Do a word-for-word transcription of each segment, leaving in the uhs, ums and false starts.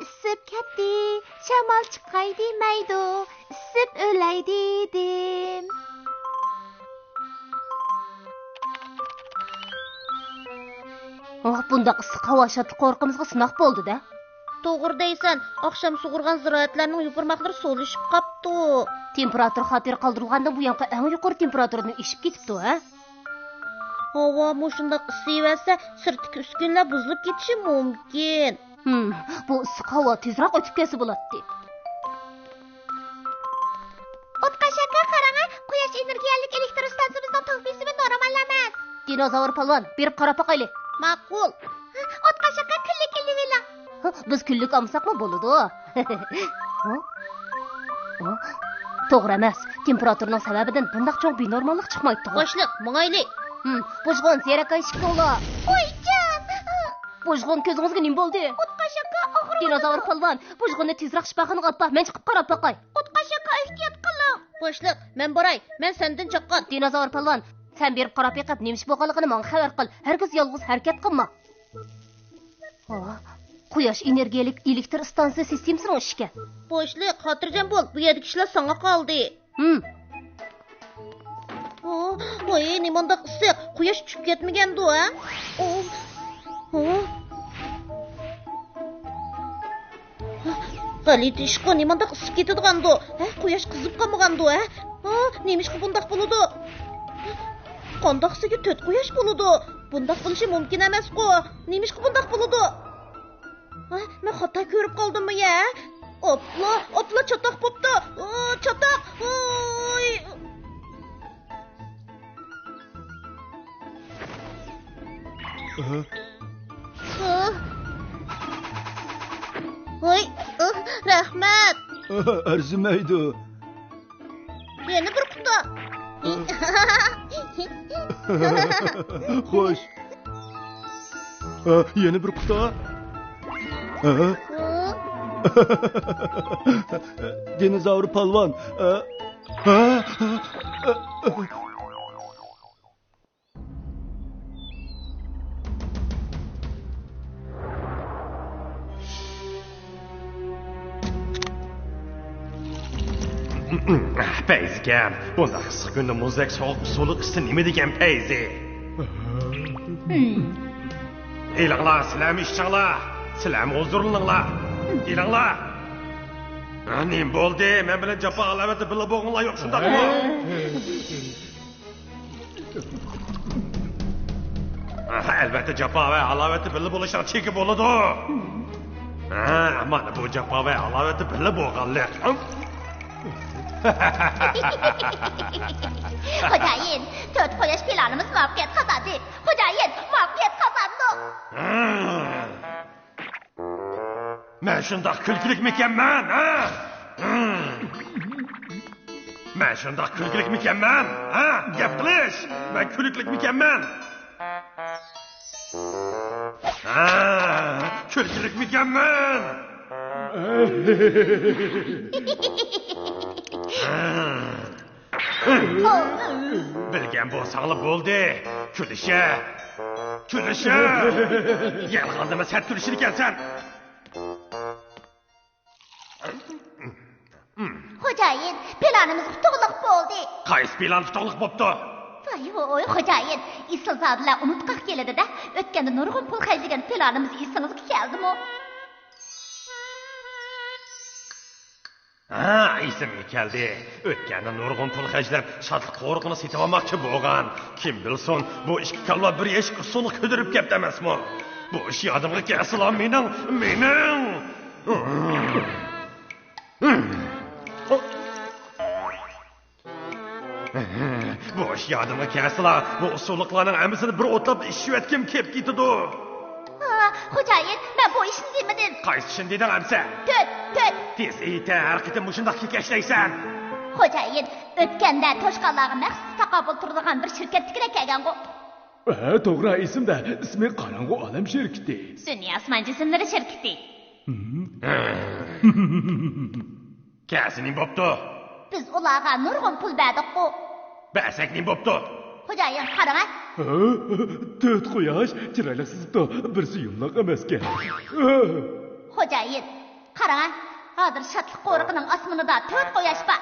ئىسسىپ كەتتى، شامال چىقاي دېمەيدۇ، ئىسسىپ ئۆلەي دېدىم. ئاھ، بۇنداق ئىسسىق ھاۋا شادلىق قورۇقىمىزغا سىناق بولدى-دە. توغرا دەيسەن، ئاخشام سۇغۇرغان زىرائەتلەرنىڭ يوپۇرماقلىرى سولىشىپ قاپتۇ. تېمپېراتۇرا خاتىرە قالدۇرۇلغاندىن بۇيانقى ئەڭ يۇقىرى تېمپېراتۇرىدىن ئېشىپ كېتىپتۇ، ھە؟ ھاۋا مۇشۇنداق ئىسسىيىۋەرسە، سىرتتىكى ئۈسكۈنىلەر بۇزۇلۇپ كېتىشى مۇمكىن. ھىم، بۇ ئىسسىق ھاۋا تېزراق ئۆتۈپ كەتسە بولاتتى. ئوتقاش ئاكا، قاراڭا، قۇياش ئېنېرگىيەلىك ئېلېكتر ئىستانسىمىزنىڭ توك بېسىمى نورمال ئەمەس. دىنوزاۋر پالۋان، بېرىپ قاراپ باقايلى. ماقۇل. ئوتقاش ئاكا، كۈنلۈك ئېلىۋېلىڭ. ھە، بىز كۈنلۈك ئالمىساقمۇ بولىدۇ. ھە؟ ھە؟ توغرا ئەمەس. تېمپېراتۇرىنىڭ سەۋەبىدىن بۇنداق چوڭ بىنورماللىق چىقمايتتىغۇ. باشلىق، ماڭايلى. ھىم، بۇژغۇن، زېرەك ئىشىكنى ئۇلا. ۋايجان! بۇژغۇن، كۆزىڭىزگە نېمە بولدى؟ ئوتقاش ئاكا، ئاغرىۋاتىدۇ. دىنوزاۋر پالۋان، بۇژغۇننى تېزراق شىپاخانىغا ئاپار، مەن چىقىپ قاراپ باقاي. ئوتقاش ئاكا، ئېھتىيات قىلىڭ. باشلىق، مەن باراي، مەن سەندىن چاققان. دىنوزاۋر پالۋان، سەن بېرىپ قاراپ بېقىپ، نېمە ئىش بولغانلىقىنى ماڭا خەۋەر قىل. ھەرگىز يالغۇز ھەرىكەت قىلما. ھا، قۇياش ئېنېرگىيەلىك ئېلېكتر ئىستانسىسى سىستېمىسىنىڭ ئىشىكەن. بوشلۇق، خاتىرجەم بول، بۇ يەردىكى ئىشلار ساڭا قالدى. ھىم. ھا، ۋاي، نېمانداق ئىسسىق، قۇياش چۈشۈپ كەتمىگەندۇ، ھە؟ ئوف. ھا؟ غەلىتە ئىشقۇ، نېمانداق ئىسسىپ كېتىدىغاندۇ؟ ھە، قۇياش قىزىپ قالمىغاندۇ، ھە؟ ھا، نېمىشقا بۇنداق بولىدۇ؟ قانداقسىگە تۆت قۇياش بولىدۇ؟ بۇنداق بولۇشى مۇمكىن ئەمەسقۇ. نېمىشقا بۇنداق بولىدۇ؟ ھە، مەن خاتا كۆرۈپ قالدىممۇ يا؟ ئوپلا، ئوپلا، چاتاق بوپتۇ. ئۇ، چاتاق. ۋوي. ئاھ. ۋوي، ئاھ، رەھمەت. ئەرزىمەيدۇ. يەنە بىر قۇتا. خوش. ئاھ، يەنە بىر قۇتا. ئاھ. دىنوزاۋر پالۋان. پەيزىكەم، بۇنداق ئىسسىق كۈندە مۇزدەك سوغۇق سۇلۇق ئىچسە نېمە دېگەن پەيزى؟ ئېلىڭلار، سىلەرمۇ ئىچىڭلار، سىلەرمۇ ھۇزۇرلىنىڭلار. ئېلىڭلار. نېمە بولدى؟ مەن بىلەن جاپا ئالاۋەتتە بىللە بولغىنىڭلار يوق، شۇنداقمۇ؟ ئەلۋەتتە، جاپا ۋە ھالاۋەتتە بىللە بولۇشنىڭ چېكى بولىدۇ. ھە، مانا بۇ جاپا ۋە ھالاۋەتتە بىللە بولغانلىق. خوجايىن، تۆت قۇياش پىلانىمىز مۇۋەپپەقىيەت قازاندى. خوجايىن، مۇۋەپپەقىيەت قازاندۇق. مەن شۇنداق كۈلكىلىكمىكەنمەن، ھە؟ مەن شۇنداق كۈلكىلىكمىكەنمەن، ھە؟ گەپ قىلىش! مەن كۈلكىلىكمىكەنمەن؟ ھە، كۈلكىلىكمىكەنمەن؟ بىلگەن بولساڭلا بولدى. كۈلۈشە. كۈلۈشە. يالغاندىمۇ سەت كۈلۈشىدىكەنسەن. خوجايىن، پىلانىمىز ئۇتۇقلۇق بولدى. قايسى پىلان ئۇتۇقلۇق بوپتۇ؟ ۋاي ۋوي، خوجايىن، ئېسىلزادىلەر ئۇنتقاق كېلىدۇ-دە، ئۆتكەندە نۇرغۇن پۇل خەجلىگەن پىلانىمىز ئېسىڭىزگە كەلدىمۇ؟ ھە، ئېسىمگە كەلدى. ئۆتكەندە نۇرغۇن پۇل خەجلەپ، شادلىق قورۇقىنى سېتىۋالماقچى بولغان. كىم بىلسۇن، بۇ ئىككى كالۋا بىر يەشىك ئۇسسۇلنى كۆتۈرۈپ كەپتۇ ئەمەسمۇ؟ بۇ ئىش يادىمغا كەلسىلا مېنىڭ، مېنىڭ. بۇ ئىش يادىمغا كەلسىلا، بۇ ئۇسسۇللۇقلارنىڭ ھەممىسىنى بىر ئوتلاپ ئىششىۋەتكۈم كېلىپ كېتىدۇ. ھا، خوجايىن، مەن بۇ ئىشنى دېمىدىم. قايسى ئىشنى دېدىڭ ئەمىسە؟ تۆت، تۆت. تېز ئېيتە، ھەر قېتىم مۇشۇنداق كېكەچلەيسەن. خوجايىن، ئۆتكەندە توشقانلارغا مەخسۇس تاقابىل تۇرىدىغان بىر شىركەتتىكىلەر كەلگەنغۇ. ھە، توغرا ئېسىمدە، ئىسمى قاراڭغۇ ئالەم شىركىتى. دۇنيا ئاسمان جىسىملىرى شىركىتى. ھىم. كەلسە نېمە بوپتۇ؟ بىز ئۇلارغا نۇرغۇن پۇل بەردۇققۇ. بەرسەك نېمە بوپتۇ؟ خوجايىن، قاراڭە. ھە؟ تۆت قۇياش، چىرايلىق سىزىپتۇ، بىرسى يۇمىلاق ئەمەسكەن. خوجايىن، قاراڭە، ھازىر شادلىق قورۇقىنىڭ ئاسمىنىدا تۆت قۇياش بار.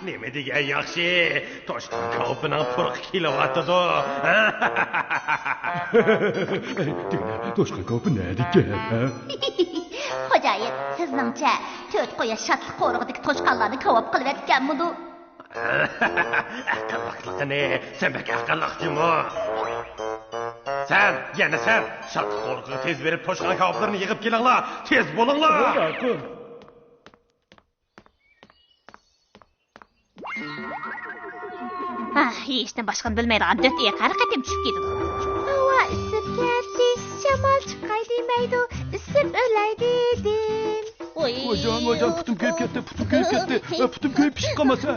نېمە دېگەن ياخشى، توشقان كاۋىپىنىڭ پۇرىقى كېلىۋاتىدۇ. توشقان كاۋىپى نەدىكەن، ھە؟ خوجايىن، سىزنىڭچە، تۆت قۇياش شادلىق قورۇقىدىكى توشقانلارنى كاۋاپ قىلىۋەتكەنمىدۇ؟ ئەقىللىقلىقىنى، سەن بەك ئەقىللىق جۇمۇ. سەن، يەنە سەن، شادلىق قورۇقىغا تېز بېرىپ توشقان كاۋاپلىرىنى يىغىپ كېلىڭلار، تېز بولۇڭلار. ماقۇل. ھە، ھېچنېمە باشقىنى بىلمەيدىغان دۆت ئېيىق ھەر قېتىم چۈشۈپ كېتىدۇ. ھاۋا ئىسسىپ كەتتى، شامال چىقاي دېمەيدۇ، ئىسسىپ ئۆلەي دېدىم. ۋوي. ۋايجان، ۋايجان، پۇتۇم كۆيۈپ كەتتى، پۇتۇم كۆيۈپ كەتتى، ئە، پۇتۇم كۆيۈپ پىشىپ قالماسا.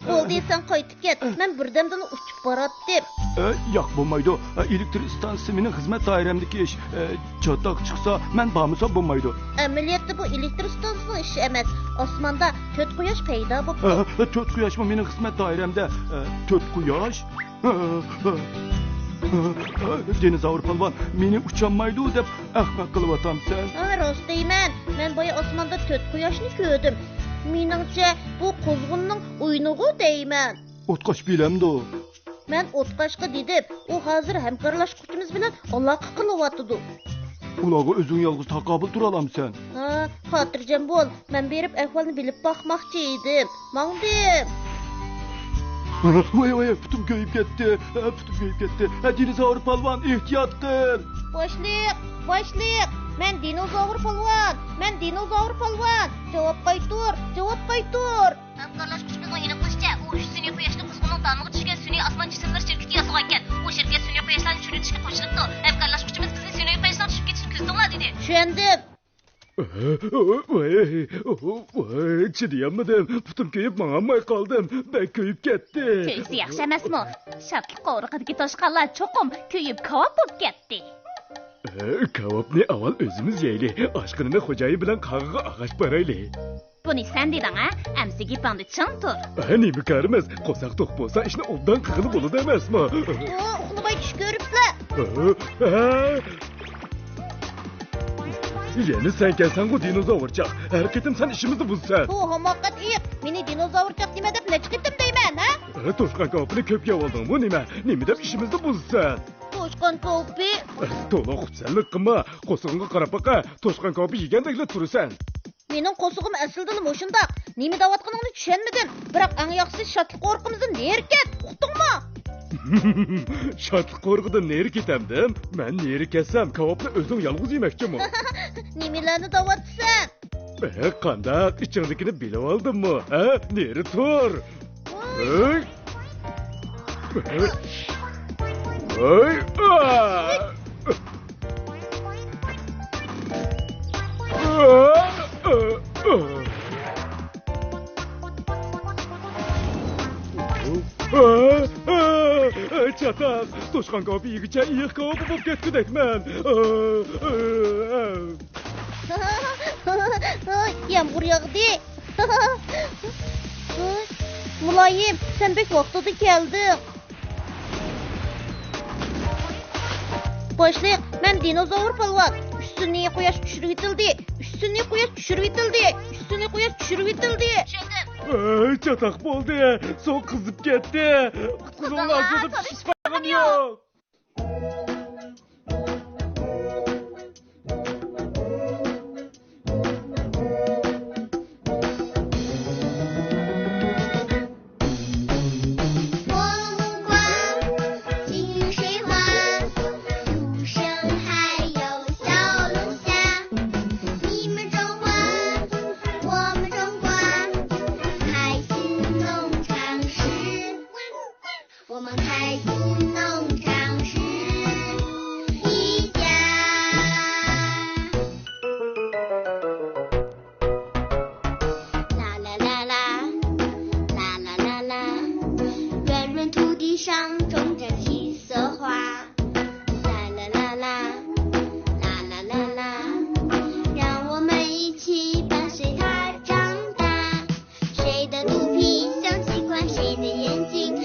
بولدى، سەن قايتىپ كەت، مەن بىردەمدىلا ئۇچۇپ باراتتىم. ئە، ياق، بولمايدۇ. ئە، ئېلېكتر ئىستانسىسى مېنىڭ خىزمەت دائىرەمدىكى ئىش. ئە، چاتاق چىقسا، مەن بارمىسام بولمايدۇ. ئەمەلىيەتتە بۇ ئېلېكتر ئىستانسىسىنىڭ ئىشى ئەمەس. ئاسماندا تۆت قۇياش پەيدا بوپتۇ. ئە، ئە، تۆت قۇياشمۇ مېنىڭ خىزمەت دائىرەمدە. ئە، تۆت قۇياش؟ ئە، ئە، ئە، ئە، دىنوزاۋر پالۋان، مېنى ئۇچالمايدۇ دەپ ئەخمەق قىلىۋاتامسەن؟ ھا، راست دەيمەن. مەن بايا ئاسماندا تۆت قۇياشنى كۆردۈم. مېنىڭچە، بۇ قۇزغۇننىڭ ئويۇنىغۇ دەيمەن. ئوتقاش بىلەمدۇ؟ مەن ئوتقاشقا دېدىم، ئۇ ھازىر ھەمكارلاشقۇچىمىز بىلەن ئالاقە قىلىۋاتىدۇ. ئۇلارغا ئۆزۈڭ يالغۇز تاقابىل تۇرالامسەن؟ ھا، خاتىرجەم بول، مەن بېرىپ ئەھۋالنى بىلىپ باقماقچى ئىدىم. ماڭدىم. ۋاي، ۋاي، پۇتۇم كۆيۈپ كەتتى، پۇتۇم كۆيۈپ كەتتى. ھە، دىنوزاۋر پالۋان، ئېھتىيات قىل! باشلىق، باشلىق، مەن دىنوزاۋر پالۋان، مەن دىنوزاۋر پالۋان. جاۋاب قايتۇر، جاۋاب قايتۇر. ھەمكارلاشقۇچىمىزنىڭ ئېنىقلىشىچە، ئۇ ئۈچ سۈنئىي قۇياشنى قۇزغۇننىڭ دانىغا چۈشكەن سۈنئىي ئاسمان جىسىملىرى شىركىتى ياسىغانىكەن. ئۇ شىركەت سۈنئىي قۇياشلارنى چۈشۈرۈۋېتىشكە قوشۇلۇپتۇ. ھەمكارلاشقۇچىمىز بىزنى سۈنئىي قۇياشلارنى چۈشۈرۈپ كېتىشنى كۆزىتىڭلار دېدى. چۈشەندىم. ۋاي، ۋاي، چىدىيالمىدىم. پۇتۇم كۆيۈپ ماڭالماي قالدىم. بەك كۆيۈپ كەتتى. كۆيسە ياخشى ئەمەسمۇ؟ شادلىق قورۇقىدىكى توشقانلار چوقۇم كۆيۈپ كاۋاپ بولۇپ كەتتى. ئە، كاۋاپنى ئاۋۋال ئۆزىمىز يەيلى، ئاشقىنىنى خوجايىن بىلەن قاغىغا ئاغاچ بارايلى. بۇنى سەن دېدىڭ ھە؟ ئەمسە گېپىڭدە چىڭ تۇر. ئە، نېمە كارىمىز؟ قورساق توق بولسا ئىشنى ئوبدان قىلغىلى بولىدۇ ئەمەسمۇ؟ ئۇ ئۇخلىماي چۈش كۆرۈپلا. ئە، ئە. يەنە سەن كەلسەڭغۇ دىنوزاۋرچاق. ھەر قېتىم سەن ئىشىمىزنى بۇزىسەن. ئۇ ھاماقەت ئېيىق. مېنى دىنوزاۋرچاق دېمە دەپ نەچچە قېتىم دەيمەن ھە؟ ئە، توشقان كاۋىپىنى كۆپ يەۋالدىڭمۇ نېمە؟ نېمە دەپ ئىشىمىزنى بۇزىسەن؟ توشقان كاۋىپى. تولا خۇپسەنلىك قىلما. قورسىقىڭغا قاراپ باقە. توشقان كاۋىپى يېگەندەكلا تۇرىسەن. مېنىڭ قورسىقىم ئەسلىدىلا مۇشۇنداق. نېمە دەۋاتقىنىڭنى چۈشەنمىدىم. بىراق ئەڭ ياخشىسى شادلىق قورۇقىمىزدىن نېرى كەت. ئۇقتۇڭمۇ؟ شادلىق قورۇقىدىن نېرى كېتەمدىم؟ مەن نېرى كەتسەم، كاۋاپنى ئۆزۈڭ يالغۇز يېمەكچىمۇ؟ نېمىلەرنى دەۋاتىسەن؟ ئە، قانداق، ئىچىڭدىكىنى بىلىۋالدىممۇ؟ ھە؟ نېرى تۇر. ۋاي. ھەي. ھەي. ھەي. ئا. ئا. ئا. ئا. ئا. ئا. چاتاق! توشقان كاۋىپى يېگۈچە ئېيىق كاۋىپى بولۇپ كەتكۈدەكمەن. ئا. ئا. ئا. يامغۇر ياغدى. مۇلايىم، سەن بەك ۋاقتىدا كەلدىڭ. باشلىق، مەن دىنوزاۋر پالۋان. ئۈچ سۈنئىي قۇياش چۈشۈرۈۋېتىلدى. ئۈچ سۈنئىي قۇياش چۈشۈرۈۋېتىلدى. ئۈچ سۈنئىي قۇياش چۈشۈرۈۋېتىلدى. چۈشەندىم. ئەي، چاتاق بولدى. سۇ قىزىپ كەتتى. قۇتقۇزۇڭلار، قۇتقۇزۇڭلار، سۇدا پىشىش پەرقىم يوق. 我们种瓜，金鱼水花，树生还有小龙虾。你们种花，我们种瓜，开心农场是。 我们开心农场是一家。啦啦啦啦，啦啦啦啦，圆润土地上种着七色花。啦啦啦啦，啦啦啦啦，让我们一起伴随它长大。 谁的肚皮像鸡冠，谁的眼睛